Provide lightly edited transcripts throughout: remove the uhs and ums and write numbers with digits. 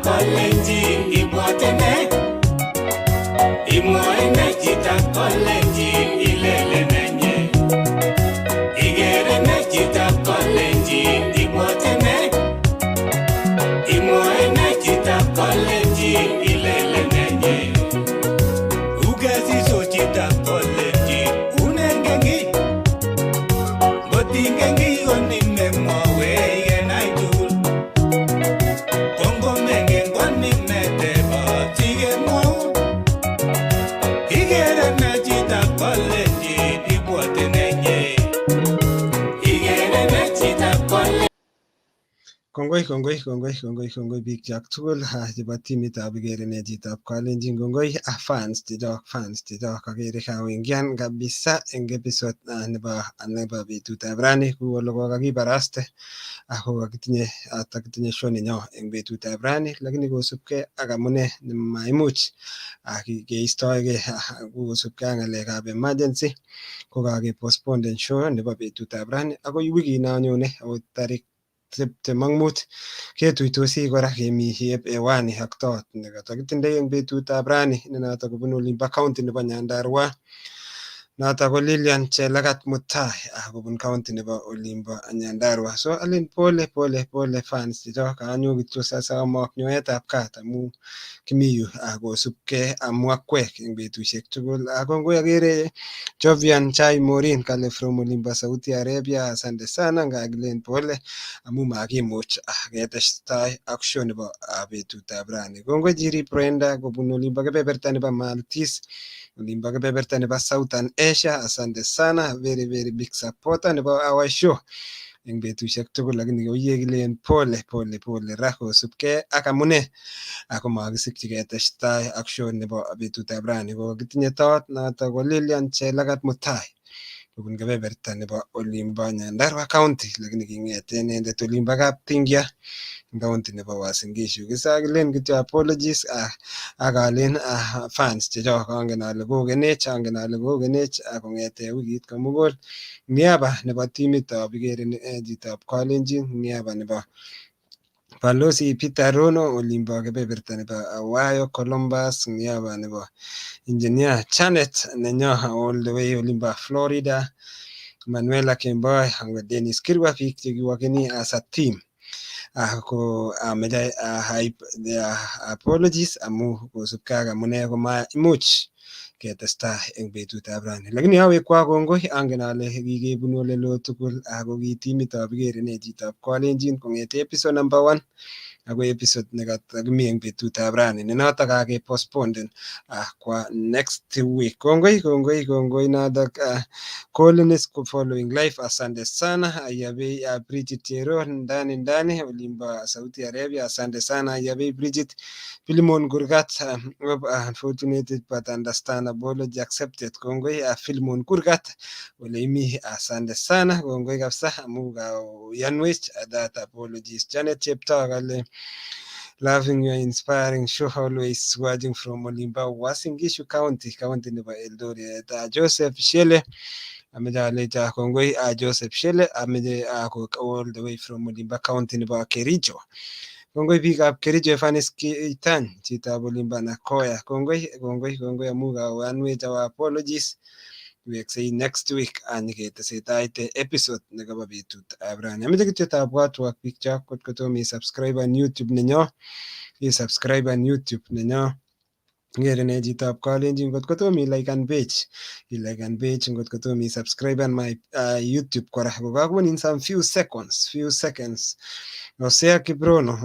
Kalenjin ibwote ne? Imwoe ne chitab Kalenjin ilele nenye? Ikere ne chitab Kalenjin ibwote ne? Imwoe ne chitab Kalenjin ilele nenye? Ukesiso chitab Kalenjin unengen kiy? Ngot ingen kiy konimemwowech kenai tugul. Kongomengen konimetebot sikemwoun. Ikere ne chitab Kalenjin ibwote nenye? Ikere ne chitab Kalenjin? Kongoi, kongoi, kongoi, kongoi, kongoi biikchok tugul chebo timitab Ikere ne chitab Kalenjin. Kongoi fans chechok, fans chechok. Akere kaoingian kabisa eng episode nebo betutab rani kou ole kokakibaraste ako kakitinye takitinye show nenyo eng betutab rani, lakini kosubkei ak amune nemaimuch keistoegei, kosubkei ak ng'alekab emergency, ko kakepostponden show nebo betutab rani akoi wikit nonyone, ako tarik 25 ketuitosi kora kemi hewani ak tot nekatakitindoi eng betutab rani, ne noto kobunu olimbo county nebo Nyandarua. Noto ko Lilian Chelagat Mutai kobun county nebo olimbo Nyandarua. So alin pole pole pole fans chechok, anyo kityo sasa amok nyoetab kat amu kimi yu kosubkei amu akwek eng betusiek tugul. Kongoi, akere Jovian Chai Morin kale from olimbo Saudi Arabia, asante sana. Ngakilen pole amu makimuch ketestai ak show nebo betutab rani. Kongoi Jiri Brenda kobun olimbo kebeberta nebo Maltese, olimbo kebeberta nebo Southern Asia, asante sana, very very big supporter nebo our show eng betusiek tugul, lakini oye kilen pole pole pole ra kosubkei ak amune ako makisikyi ketestai ak show nebo betutab rani. Ko kitinye tot noto ko Lilian Chelagat Mutai kobun kebeberta nebo olimbo Nyandarua County, lakini king'ete inendet olimbo Kaptingia, county nebo Uasin Gishu. Kisakilen kityo apologies ak alen fans chechok, angen ale kokenech, angen ale kokenech kong'ete wikit komugul. Niaba nebo timitab Ikere chitab Kalenjin, niaba nebo Balozi Peter Rono olimbo kebeberta nebo Ohio Columbus, niaba nebo Engineer Janet nenyo all the way olimbo Florida, Manuela Kemboi ak Dennis Kirwa, biik chekiwokeni as a team. Ko ameche aib their apologies amu kosubkei ak amune komaimuch ketestai eng betutab rani. Lakini awekwak kongoi, angen ale kikebunu olelo tugul ako ki timitab Ikere ne chitab Kalenjin kong'ete episode number 1 akoi episode nekatakimi eng betutab rani, ne notok kakepostponden kwa next week. Kongoi, kongoi, kongoi notok Collins following live, asante sana. Ayabei Bridget Chero ndani ndani olimbo Saudi Arabia, asante sana Ayabei Bridget. Philemon Kurgat, unfortunate but understand, apology accepted. Kongoi Philemon Kurgat ole imi, asante sana, kongoi kabisa amu kayanwech that apologies. Janet Cheptoo kale loving your inspiring show, always watching from Olimba, Uasin Gishu County, county nebo Eldoret. Joseph Shele, ameche alecha kongoi Joseph Shele, ameche all the way from Olimba County nebo Kericho. Kongoi biikab Kericho. Evanis Keitany, chitab Olimba Nakoya, kongoi, kongoi, kongoi amu kawanwech our apologies. Weksei next week anyiketesetai episode nekabo betutab rani. Ameche kityo tabwatwak biikchok, kot kotom isubscribe YouTube nenyo, isubscribe YouTube nenyo Ikere ne chitab Kalenjin, ngot kotom iliken page, iliken page, ngot kotom isubscribe my YouTube kora, kokakonin some few seconds, few seconds. Hosea Kiprono,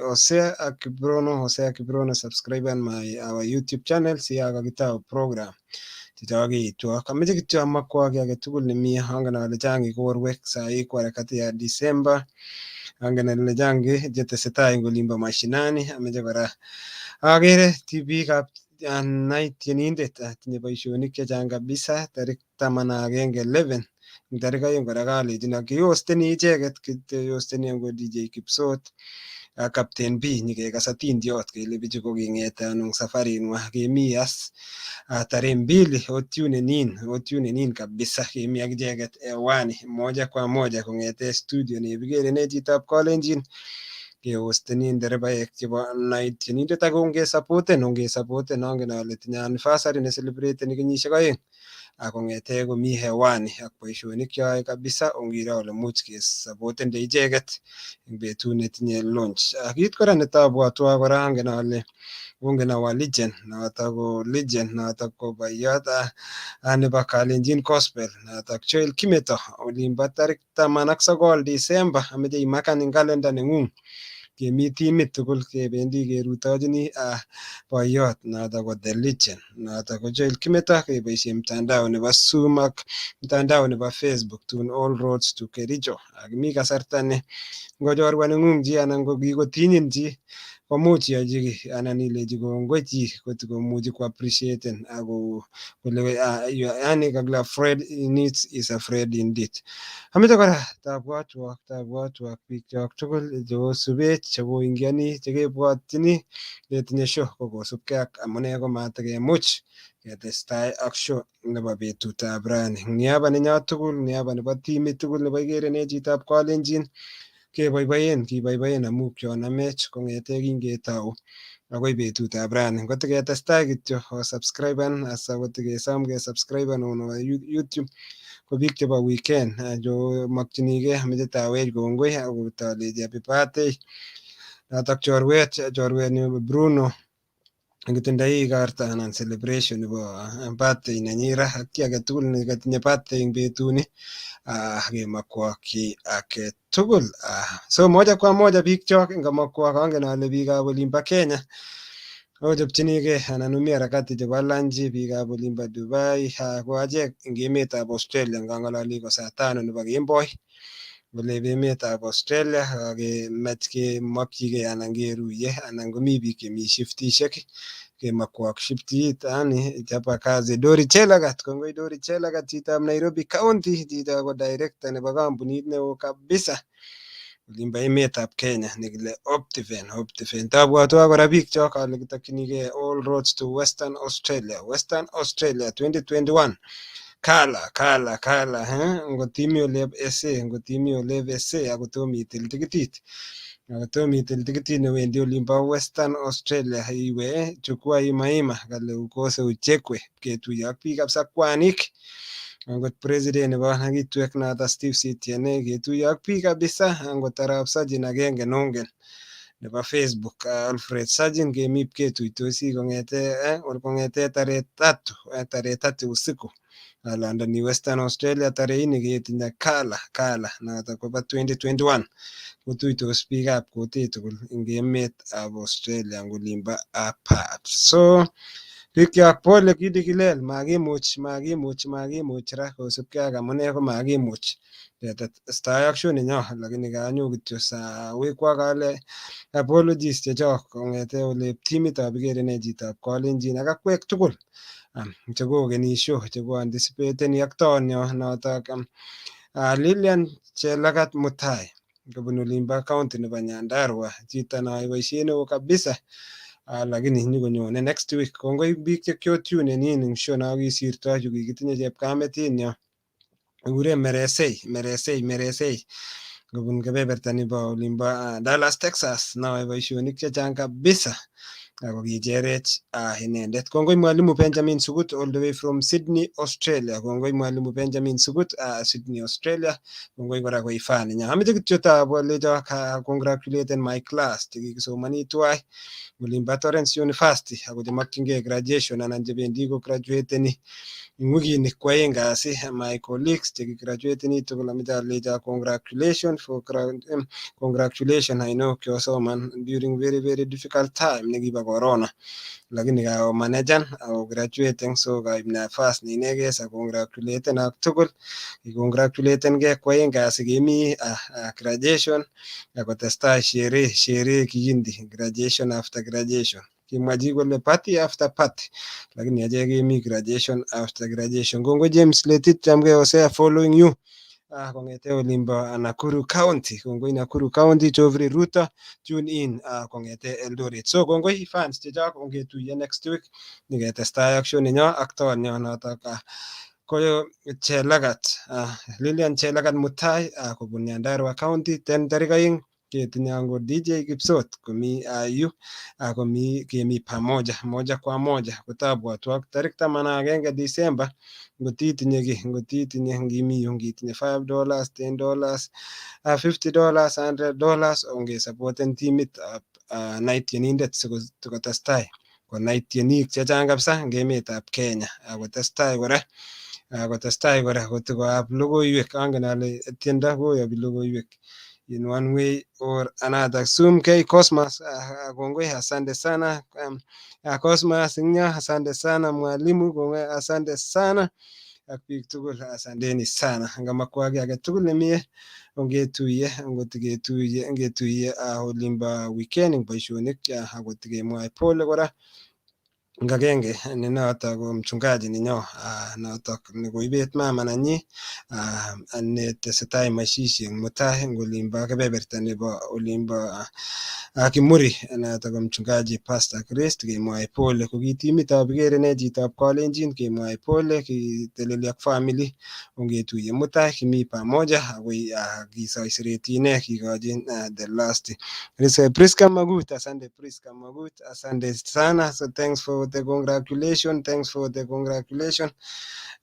Hosea Kiprono, Hosea Kiprono, subscribe my our YouTube channel si kakitau program chechok keitwok. Ameche kityo amakwok kiy agetugul nemi, angen ale chang ikorwek sai ko harakati ya December. Angen ale chang chetesetai eng olimbo mashinani. Ameche kora akere tibikab nai tienindet tinye boisionik chechang kabisa tarik 11, 11, tarik 2 kora kalechin kihosteni icheket, kihosteni angot DJ Kipsot ak Captain B, nyikekas atindiot kele bichu koking'ete ano eng safarinwa. Kemi as tarehe 2, otunenin, otunenin kabisa, kemi ak icheket hewani moja kwa moja kong'ete studio nebikere ne chitab Kalenjin. Kehosteni nderebaek chebo Night tienindet ak ongesapoten ongesapoten angen ale tinye anniversary neselebrate kenyisiek 2 akong'ete komi hewani ak boisionik cheyoe kabisa ongiro ole much kesapotende icheket eng betut netinye launch. Kit kora netabwatwa kora angen ale ongen our legend notok ko legend notok ko boiyot nebo Kalenjin Gospel notok Joel Kimeto olimbo tarik 19 December ameche imakan eng kalenda neng'ung kemi timit tugul kebendi kerutochini boiyot notok ko the legend notok ko Joel Kimeto keboisie mtandao nebo Zoom ak mtandao nebo Facebook tun all roads to Kericho ak mi kasarta ne ngo chorwa neng'ung chi anan ko kikotinyin chi komuch iyochi kiy anan ilechi kongoi chi kotikomuchi ko appreciaten ako kole yani kakile afraid needs is afraid indeed. Ameche kora tabwatwok tabwatwok biikchok tugul cheosubech chekoingiani chekebwotchini ketinye show ko kosubkei ak amune komatakemuch ketestai ak show nebo betutab rani. Eng niaba nenyo tugul niaba nebo timit tugul nebo Ikere Ne chitab Kalenjin keboiboen kiboiboen amu kionamech kong'ete kingetou akoi betutab rani. Ngotiketestai kityo osubscriben asa kotikesom kesubscriben on our YouTube ko biik chebo weekend chemokchinigei ameche tawech kongoi ako talechi happy birthday notok chorwet chorwenyu Bruno kitindoi igorto anan celebration nebo birthday nenyi ra ak chi age tugul nekatinye birthday eng betuni kemokwok chi age tugul. So moja kwa moja biikchok ngamokwok angen ale biikab olimbo Kenya ochopchinigei anan umi harakati chebo lanchi biikab olimbo Dubai ko achek eng emetab Australia ngang'ololi ko saa tano nebo kemboi ole emetab Australia kakemach kemokyigei anan keruiye anan komi biik chemi shiftishek kemokwok shiftit yani chapa kazi. Dori Chelagat kongoi Dori Chelagat chitab Nairobi County chito ko director nebo kampunit neo kabisa olimbo emetab Kenya nekile Optiven Optiven. Tabwatwa kora biikchok ale kitokchinigei all roads to Western Australia Western Australia 2021 kala kala kala ngot imi olep SA ngot imi olep SA ako itil tikitit ako tom itil tikitit newendi olimbo Western Australia iwe chukua imaima kale ukose uchekwe ketuiyo ak biik kabisa kwanik angot president nebo nekitwek noto Steve Sitienei ketuiyo ak biik kabisa angot arap Sajin agenge nongen nebo Facebook Alfred Sajin kemi ketuitosi kong'ete kong'ete tarehe 3 tarehe 3 usiku alandani Western Australia tarehe ini ketinye kala kala notok kobo 2021 kotuitos biikab kutit tugul eng emetab Australia eng olimbo Perth. So bikyok pole kidikilel makimuch makimuch makimuch ra kosubkei ak amune ko makimuch ketestai ak show nenyo lakini kanyo kityo sawekwok ale apologies chechok kong'ete olep timitab Ikere Ne chitab Kalenjin ak akwek tugul chekokeni show chekoanticipateni ak tonyo notok Lilian Chelagat Mutai kobun olimbo county nebo Nyandarua chito neyoe boisiet neo kabisa lakini nyokonyone next week. Kongoi biik chekiotunenin eng show no kisirto chu kikitinye chepkametinyo kikuren Meresei Meresei Meresei kobun kebeberta nebo olimbo Dallas Texas noe boisionik chechang kabisa ako kicherech inendet. Kongoi Mwalimu Benjamin Sugut all the way from Sydney, Australia. Kongoi Mwalimu Benjamin Sugut Sydney, Australia. Kongoi kora koi fan nenyo. Ameche kityo alecho congratulate my class chekikisomoni tuwai olimbo Torrance University ako chemokyingei graduation anan chebendi ko graduateni eng wikini ko 2 kasi my colleagues chekigraduateni tugul ameche alecho congratulation for congratulation. I know kiosoman during very very difficult time nekibo corona lakini kaomanajan ako graduating so kaib nafas ne inegei sa congratulaten ak tugul kicongratulaten 2 kasi kemi graduation akotestai sherehe sherehe kikindi graduation after graduation. Kimwa chi kole party after party lakini achek kemi graduation after graduation. Kongoi James Letit chamgei Hosea following you kong'ete olimbo Nakuru County. Kongoi Nakuru County Geoffrey Ruto tune in kong'ete Eldoret. So kongoi fans chechok ongetuiye next week niketestai ak show nenyo ak tonyo notok ko Chelagat Lilian Chelagat Mutai kobun Nyandarua County ten tarik 2. Ketinye angot DJ Kipsot komi yu komi kemi pamoja moja kwa moja kotabwatwak tarik 11 December ngotitinye ki ngotitinye ngimi yu ngitinye $5, $10, $50, $100 ongesapoten timit ab nai tienindet sikotestai konai tienik chechang kabisa eng emetab Kenya akotestai kora kotestai kora kotikoab logoiwek angen ale tiendo koyobi logoiwek in one way or another. Sum K Cosmas, kongoi, asante sana. Cosmas Ng'ya, asante sana mwalimu, kongoi, asante sana ak biik tugul, asanteni sana. Ngamakwa kiy age tugul nemie, ongetuiye ngot ketuiye ngetuiye olimbo weekend eng boisionik akot kemwae pole kora eng agenge ne notok ko mchungaji nenyo notok nekoibet mama nenyi netesetai mashishi eng mutai eng olimbo kebeberta nebo olimbo Kimuri notok ko mchungaji Pastor Chris kemwae pole ko ki timitab ikere ne chitab kalenjin kemwae pole kiteleli ak family ongetuiye mutai kimi pamoja akoi kisoisereti ine kikochin the last. Priska Magut, asante Priska Magut, asante sana. So thanks for the congratulation, thanks for the congratulation.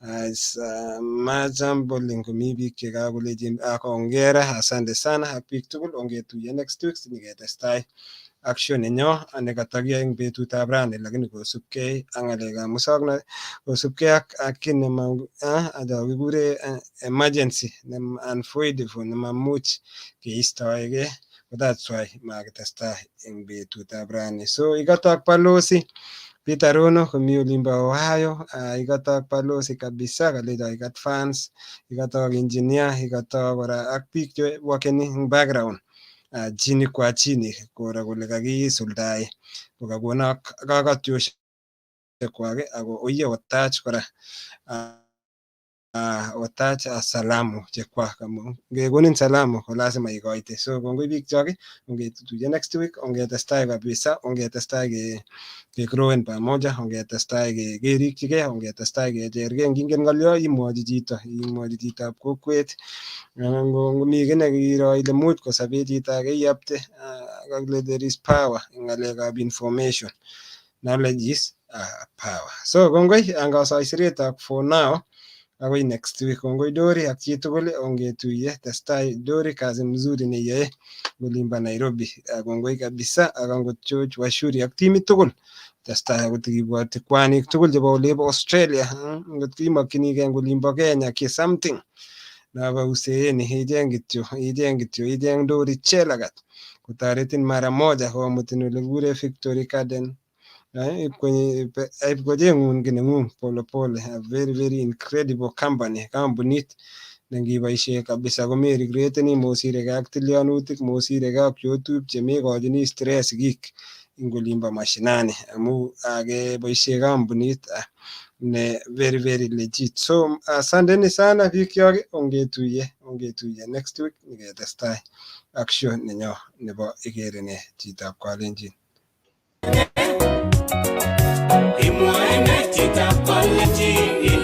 It's majambo komi biik chekakolechin hongera, asante sana ak biik tugul ongetuiye next week sinyiketestai action nenyo nekatakiyoe eng betutab rani lakini kosubkei ak ng'alekab muswoknotet kosubkei ak kiy nema kikure emergency ne unavoidable nemamuch keistoegei ko that's why makitestai eng betutab rani. So ikotok balozi Peter Rono komi olimbo Ohio, ikotok balozi kabisa kalecho ikat fans, ikotok engineer, ikotok kora ak biik che workeni eng background chini kwa chini koro kole kakisuldae kokakonok kakatyoshek kwak ako oiye otach kora otach salamu chekwak amu ngekonin salamu ko lazima ikoite. So kongoi biik chok ongetuiye next week ongetestai kabisa ongetestai ke growen pamoja ongetestai kerikchigei ongetestai kechergei ngingen ng'olyo imwochi chito imwochi chitab kokwet ngomi kiy nekiro ile much kosobe chito age iyapte kakile there is power eng ng'alekab information, knowledge is power. So kongoi angasoiseretok for now akoi next week. Kongoi Dori ak chitugul ongetuiye testai Dori kazi mzuri neiyoe olimbo Nairobi. Kongoi kabisa ak angot George Washuri ak timit tugul testai akot kibwoti kwanik tugul chebo olimbo Australia ngot imokyinigei eng olimbo Kenya ki something nobo useeni icheng kityo icheng kityo icheng Dori Chelagat kotoretin mara moja komutin ole kikure Victory Garden ip kocheng'un kiy neng'ung pole pole. A very very incredible company, kampunit nengiboisie kabisa komeregreteni mosirekei ak tilyanutik mosirekei ak cheotupche mekochini stress sigik eng olimbo mashinani amu keboisie kampunit ne very very legit. So asanteni sana biik kyok ongetuiye ongetuiye next week nyiketestai ak show nenyo nebo ikere ne chitab kalenjin. Imwoe ne chitab kalenjin?